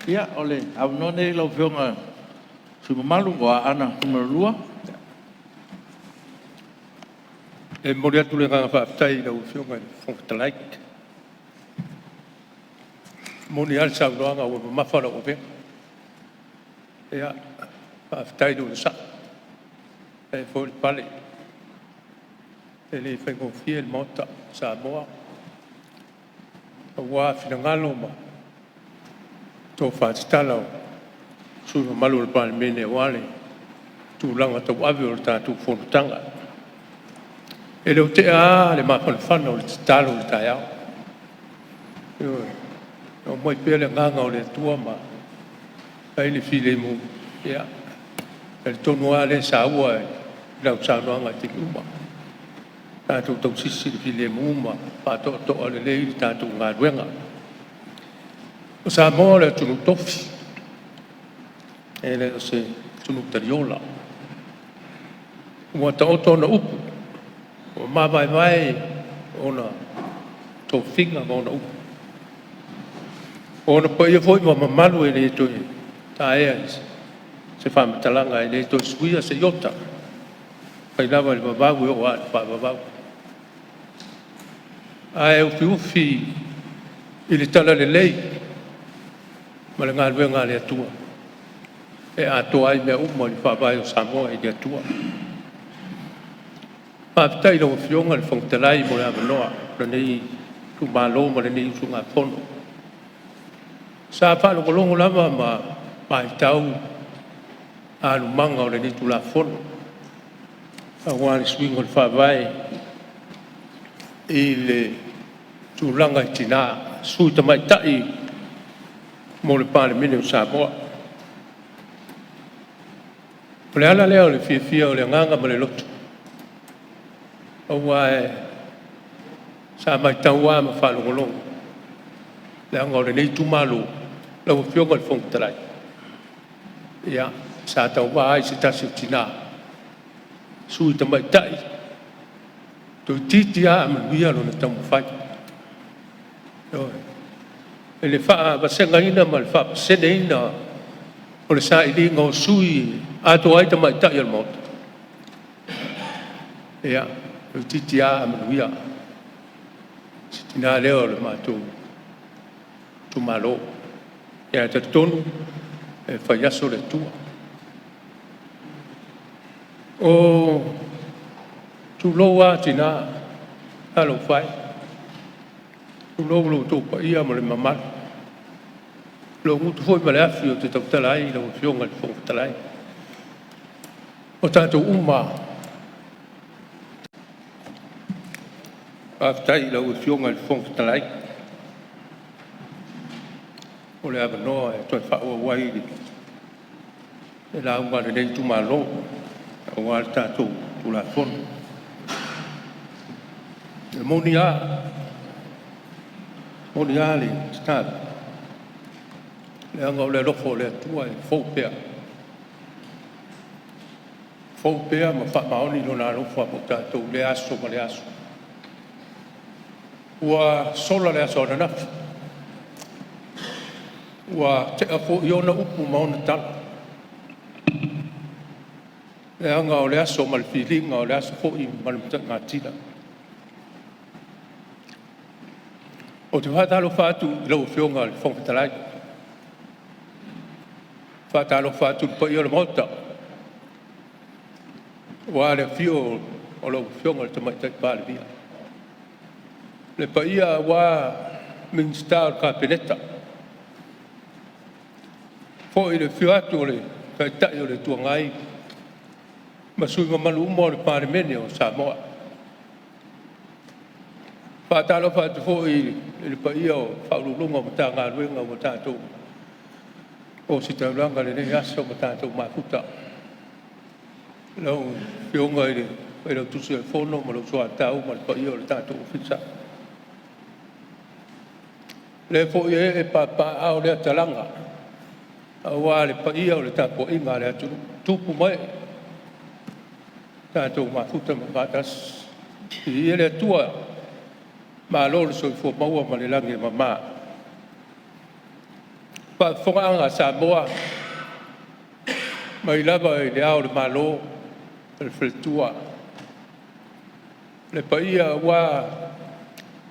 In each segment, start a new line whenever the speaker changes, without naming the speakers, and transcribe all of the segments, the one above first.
Ia, o le avanoa lenei i lau Afioga i le sui usufono mamalu mo Aana Alofi 2. E momoli atu le agaga faafetai i lau Afioga i le Fofoga Fetalai. E moni lava le saunoaga ua mamafa lau avega. Ia, faafetai le onosai, faafetai foi le pale. E le faigofie le Maota o Samoa aua finagalo ma tofa tatala o sui usufono mamalu o le Palemene aua le tulaga tauave o le tatou fonotaga. E le o tea lava le mafanafana o le tatalo i le taeao. Ioe, aumai pea le agaga o le Atua ma fai le filemu. Ia, e talitonu lava lea sa saua i lau saunoaga i taimi uma, tatou tausisi i le filemu ma faatoatoa lelei le tatou galuega. O Samoa o le atunuu tofi, e le o se atunuu taliola. Ua taoto ona upu, ua mavaevae ona tofiga ma ona upu. O ona paia foi ma mamalu e le toe taea i se faamatalaga, e le toe suia se iota, mai lava i le vavau e oo lava i le faavavau. Ae ufiufi i le talalelei ma le galuega a le Atua e atoa ai mea uma i le faavae o Samoa i le Atua. Faafetai i lau Afioga i le Fofoga Fetalai mo le avanoa o lenei itumalo ma lenei usugafono. Sa faalogologo lava ma matau alumaga o lenei Tulafono aua le suiga o le Faavae i le tulaga i tina, sui tamaitai mo le Palemene o Samoa. O le ala lea o le fiafia o le agaga ma le loto, aua sa matau lava ma faalogologo, leaga o lenei itumalo lau Afioga i le Fofoga Fetalai, ia, sa tauva ai se tasi o tina, sui tamaitai, toeitiiti lava a manuia lona taumafai. Ioe. I le faavasegaina ma le faapaseneina o le sailiga o sui e atoa ai tamaitai o le Maota, ia, toeitiiti lava a manuia si tina lea o le matou itumalo. Ae talitonu e faiaso le Atua. Tulou lava tina, talofa e, tulou lo outou paia ma le mamalu, lou gutu foi ma le afi ou te tautala ai lau Afioga i le Fofoga Fetalai. O tatou uma lava. Faafetai i lau Afioga i le Fofoga Fetalai mo le avanoa e toe faaauau ai le lauga a lenei itumalo aua le tatou Tulafono. E moni lava le tatalo, leaga o le alofa o le Atua e fou pea, fou pea ma faamaoni Lona alofa mo tatou i lea aso ma lea aso. Ua sola le aso ananafi, ua tea foi ona upu ma ona tala, leaga o le aso ma le filiga, o le aso foi ma le mataigatila. Ou te faatalofa atu i lau Afioga i le Fofoga Fetalai, faatalofa atu i le paia o le Maota, aua le afio o lau Afioga i le Tamaitai Palemia, le paia aua Minisita o le Kapeneta, faapea foi le afio atu o le Taitai o le Itu Agai ma sui usufono mamalu uma o le Palemene o Samoa. E faatalofa atu foi i le paia o Ofisa Sili o Pulega o Matagaluega ua tatou ositaulaga i lenei aso ma tatou mafuta. Lau Afioga i le Failautusi o le Fono ma lou Soatau ma le paia o le tatou Ofisa. O lea foi e ee papaaao lea talaga aua le paia o le tapuaiga a le atunuu, tupu ma ee ua tatou mafuta ma faatasi. Viia le Atua, malo le soifua maua ma le lagi e mama. Faafofogaaga a Samoa, mai lava i Le Ao o le Malo ma le Faletua, le paia aua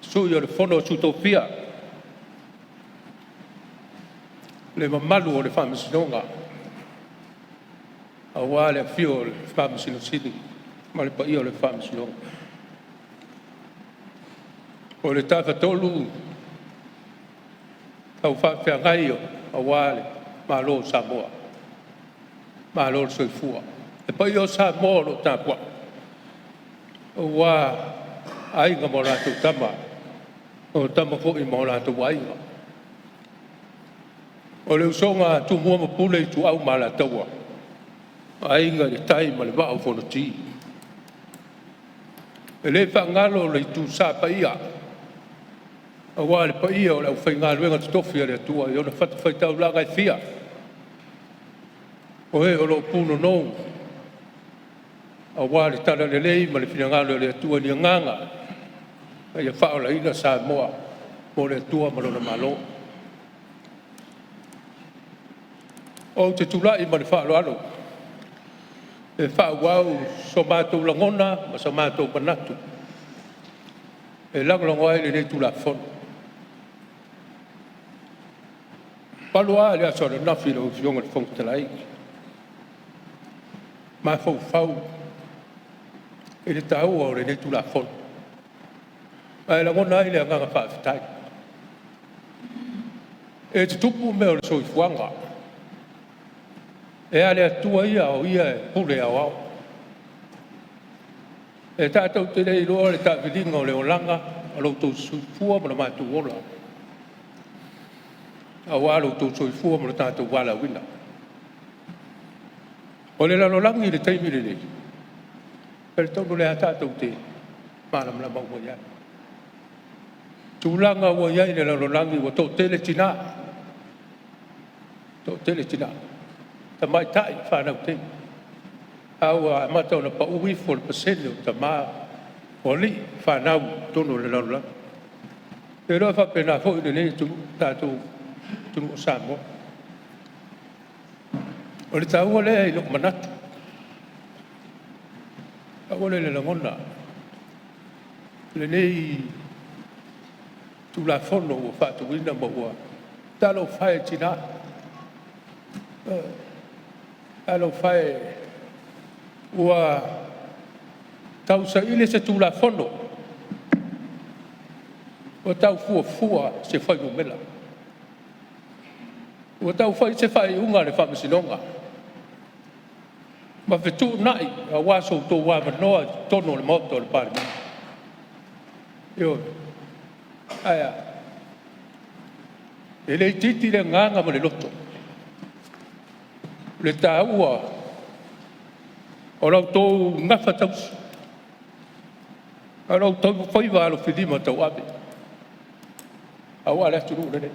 Sui o le Fono a Sui Tofia, le mamalu o le Faamasinoga aua le afio o le Faamasino Sili ma le paia o le Faamasinoga. O le Tafatolu Tau Faafeagai aua le Malo o Samoa, malo le soifua. Le paia o Samoa o lo o tapuai, aua Aiga ma latou Tama, o Tama foi ma o latou Aiga. O le usoga a Tumua ma Pule, Ituau ma Alataua, Aiga i le Tai ma le Vaa o Fonoti. E le faagalo le Itusa paia aua le paia o le aufaigaluega totofi a le Atua i ona fatafaitaulaga e fia, o e o lo o punonou aua le talalelei ma le finagalo o le Atua i ni agaga ina ia faaolaina Samoa mo le Atua ma Lona Malo. Ou te tulai ma le faaaloalo e faaauau so matou lagona ma so matou manatu e lagolago ai lenei Tulafono. Talu lava le aso ananafi lau Afioga i le Fofoga Fetalai, mafaufau i le taua o lenei Tulafono, ae lagona ai le agaga faafetai. E tutupu mea o le soifuaga, e a le Atua ia o Ia e pule aoao. E tatou te le iloa le taaviliga o le olaga o lo outou soifua ma lo matou ola aua lo outou soifua ma lo tatou valaauina. O le lalolagi i le taimi lenei, e talitonu o lea lava tatou te malamalama uma i ai i tulaga ua i ai le lalolagi, ua toatele tina, toatele tina, tamaitai ma fanau teine, a ua amata ona pau ifo le pasene o tama o alii ma fanau i totonu o le lalolagi. Ou te iloa e faapena foi lenei atunuu, le tatou atunuu o Samoa. O le taua lea i lou manatu, e taua lea i le lagona, lenei Tulafono ua faatuina ma ua… Talofa e i tina, ioe. Talofa e, ua tausaili se Tulafono ua tau fuafua se fuainumera, ua tau fai se faaiuga a le Faamasinoga ma fetuunai aua so outou avanoa i totonu o le Maota o le Palemene. Ioe. Ae a? E le itiiti le agaga ma le loto i le taua o la outou gafatausi a o lo outou faiva alofilima tauave aua le atunuu lenei.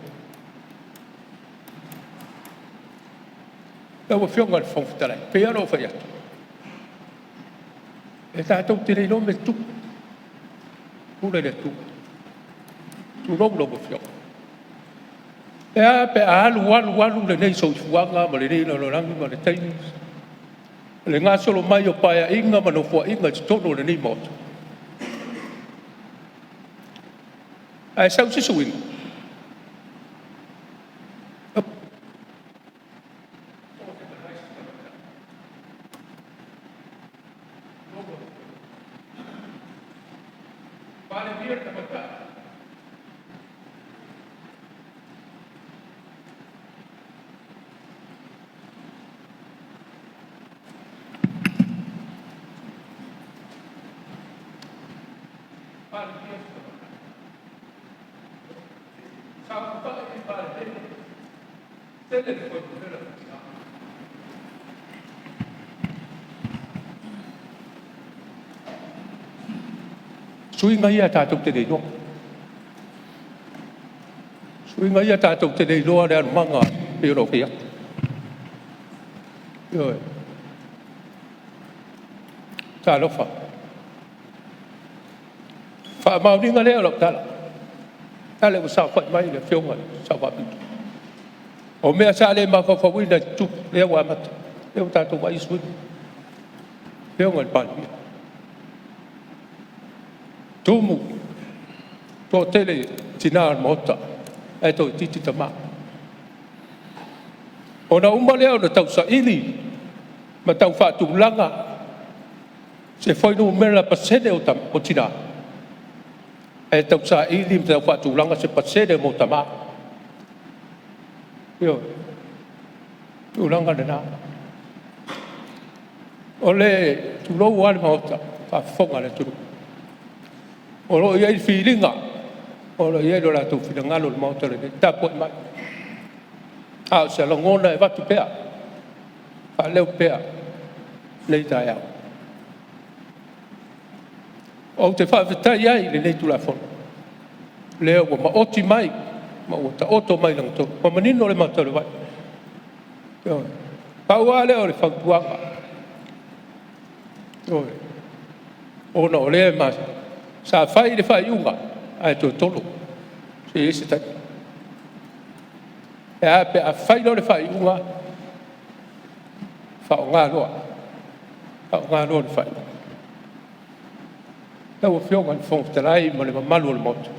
Lau Afioga i le Fofoga Fetalai, e pei lava ona ou fai atu, e tatou te le iloa mea e tutupu, e pule le Atua, tulou lau Afioga. E a pe a alu alu alu lenei soifuaga ma lenei lalolagi ma le taimi, le gasolo mai o Paeaiga ma Nofoaiga i totonu o lenei Maota, ae sau se suiga? Suiga ia tatou te le iloa, suiga ia tatou te le iloa le alumaga pei ona ou fai atu. Ioe. Talofa. O le faamaoniga lea o lau tala, lale ua saofai mai le Afioga i le Sao Faapito, O mea sa le mafaufauina e tutupu, lea ua amata, lea ua tatou vaai i suiga. Afioga i le Palemia, tumu, toatele tina o le Maota ae toaitiiti tama. Ona uma lea ona tausaili ma tau faatulaga se fuainumera pasene o tina, ae tausaili ma tau faatulaga se pasene mo tama. Ioe, o le tulaga lena. Tulou lava le Maota, faafofoga le atunuu, o lo o i ai filiga, o lo o i ai lo latou finagalo i le Maota lenei, tapuai mai. A o se lagona e avatu pea, faaleo pea lenei taeao. Ou te faafetai ai i lenei Tulafono, lea ua maoti mai ma ua taoto mai i lagatonu, ua manino le mata o le vaai. Ioe. Pau lava lea o le fautuaga, ioe, ona o lea sa fai le faaiuga ae toe tolo, se i i ai se taimi. Ae a pe a fai loa le faaiuga, faaaoga loa, faaaoga loa le faaiuga. Lau Afioga i le Fofoga Fetalai ma le mamalu o le Maota,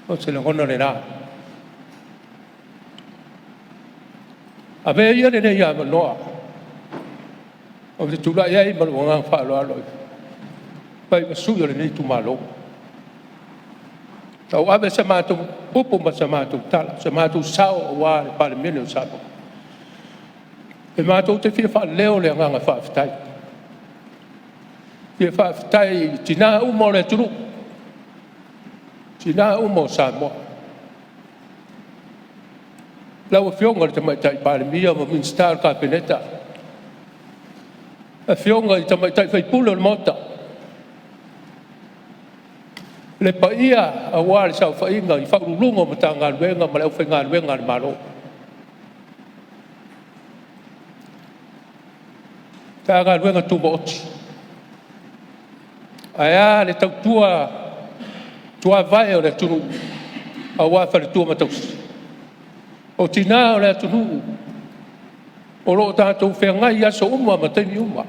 o se lagona lena. Avea ia lenei avanoa ou te tulai ai ma lou agaga faaaloalo e fai ma sui o lenei itumalo, e tauave sa matou upu ma sa matou tala, so matou sao aua le Palemene o Samoa. E matou te fia faaleo le agaga faafetai, e fia faafetai i tina uma o le atunuu, tina uma o Samoa. Lau Afioga i le Tamaitai Palemia ma Minisita o le Kapeneta, afioga i tamaitai sui usufono o le Maota, le paia aua le saofaiga i Ofisa Sili o Pulega o Matagaluega ma le aufaigaluega a le Malo. Matagaluega Tumaoti, ae a le tautua tuavae o le atunuu aua faletua ma tausi. O tina o le atunuu o lo o tatou feagai i aso uma ma taimi uma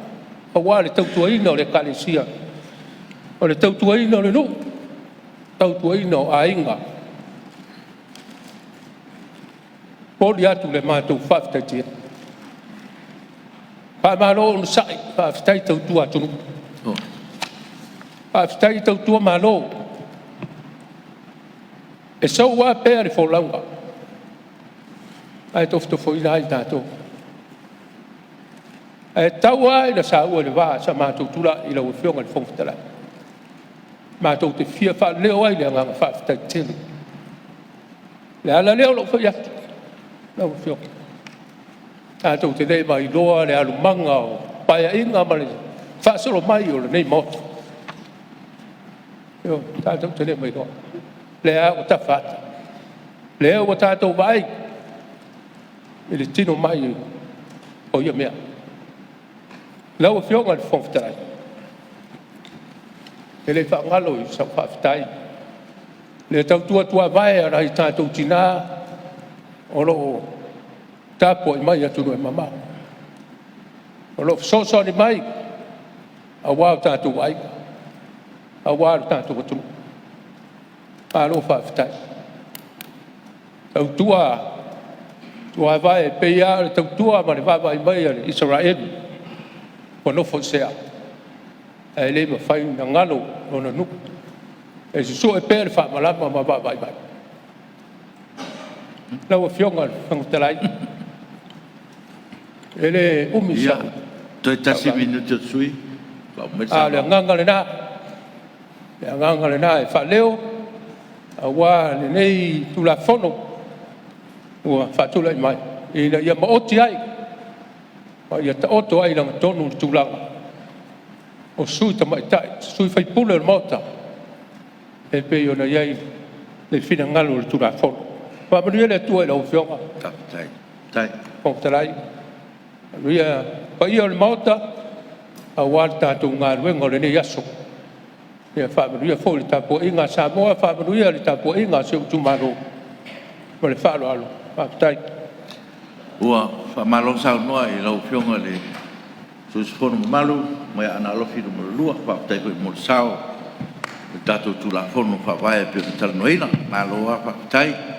aua le tautuaina o le Ekalesia, o le tautuaina o le nuu, tautuaina o aiga. E momoli atu le matou faafetai tele. Faamalo onosai, faafetai tautua atunuu, faafetai tautua malo. E sou lava pea le folauga ae tofotofoina ai tatou. Ae tau lava ina saua i le vaa sa matou tulai lau Afioga i le Fofoga Fetalai, matou te fia faaleo ai le agaga faafetai tele. O le ala lea o lou fai atu lau Afioga, tatou te le mailoa le alumaga o Paeaiga ma le faasolo mai o lenei Maota. Ioe, tatou te le mailoa, o lea lava ua tafa ata, lea ua tatou vaai i le tino mai o ia mea. Lau Afioga i le Fofoga Fetalai, e le faagalo i sau faafetai le tautua tuavae a nai o tatou tina o lo o tapuai mai i atunuu e mamao, o lo o fesoasoani mai aua o tatou aiga, aua lo tatou atunuu. Malo faafetai. Tautua tuavae, e pei lava o le tautua ma le vaavaai mai a le Isaraelu ua nofo i sea, ae le mafai ona galo lona nuu, e susue pea le faamalama ma vaavaai mai. Lau Afioga i le Fofoga Fetalai, e le umi
Ia,
sau
toe tasi minute o le sui usufono faauma mai le
a o le
saunoaga.
agaga lena, le agaga lena e faaleo aua lenei Tulafono ua faatulai mai, ina ia maoti ai ma ia taoto ai i lagatonu le tulaga o sui tamaitai, sui usufono o le Maota e pei ona i ai le finagalo o le Tulafono. Faamanuia le Atua i lau Afioga i le Fofoga Fetalai, manuia le paia o le Maota aua le tatou galuega o lenei aso. Ia faamanuia foi i le tapuaiga a Samoa, faamanuia le tapuaiga a si ou itumalo. Ma le faaaloalo. Faafetai.
Ua faamalo saunoa i lau Afioga i le sui usufono mamalu mai Aana Alofi 2. Faafetai foi mo le sao i le tatou Tulafono Faavae e pei ona talanoaina. Malo lava faafetai.